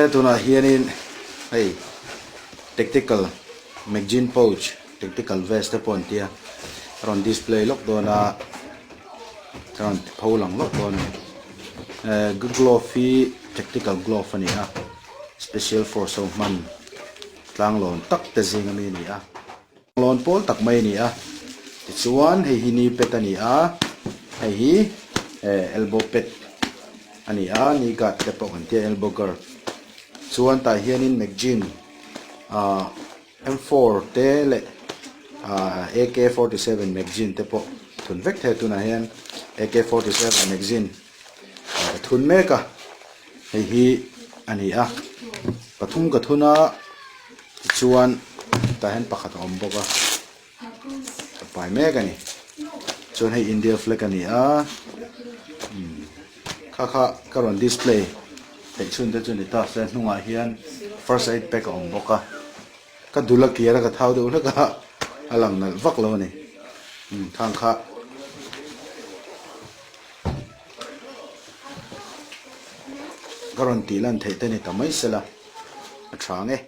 Tunah hianin hei tactical magazine pouch tactical vest te pawh an tia a rawn display lawk dawn a a rawn pho lang lawk dawn a ni eh glove hi tactical glove a ni a special force ho hman tlanglawn tak te zing ami a ni a. Lawn pawl tak mai a ni a, tichuan hei hi knee pad a ni a, hei hi eh elbow pad a ni a, knee guard te pawh kan tia elbow guard. Chuan tah hianin magazine ah M4 te leh ah AK47 magazine te pawh thun vek thei a, tunah hian AK47 magazine ka thun mek a, hei hi a ni a, pathum ka thun a. Tichuan tah hian pakhat a awm bawk a a pai mek a ni chuan hei India flag a ni a umm kha kha ka rawn display theih chhun te chu ni ta se hnungah hian first aid pack a awm bawk a ka dul a kir a ka thau deuh hlek a a lang nalh vak lo a ni umm khang kha. Ka rawn tih lan theih te ni ta mai sela a tha ang e.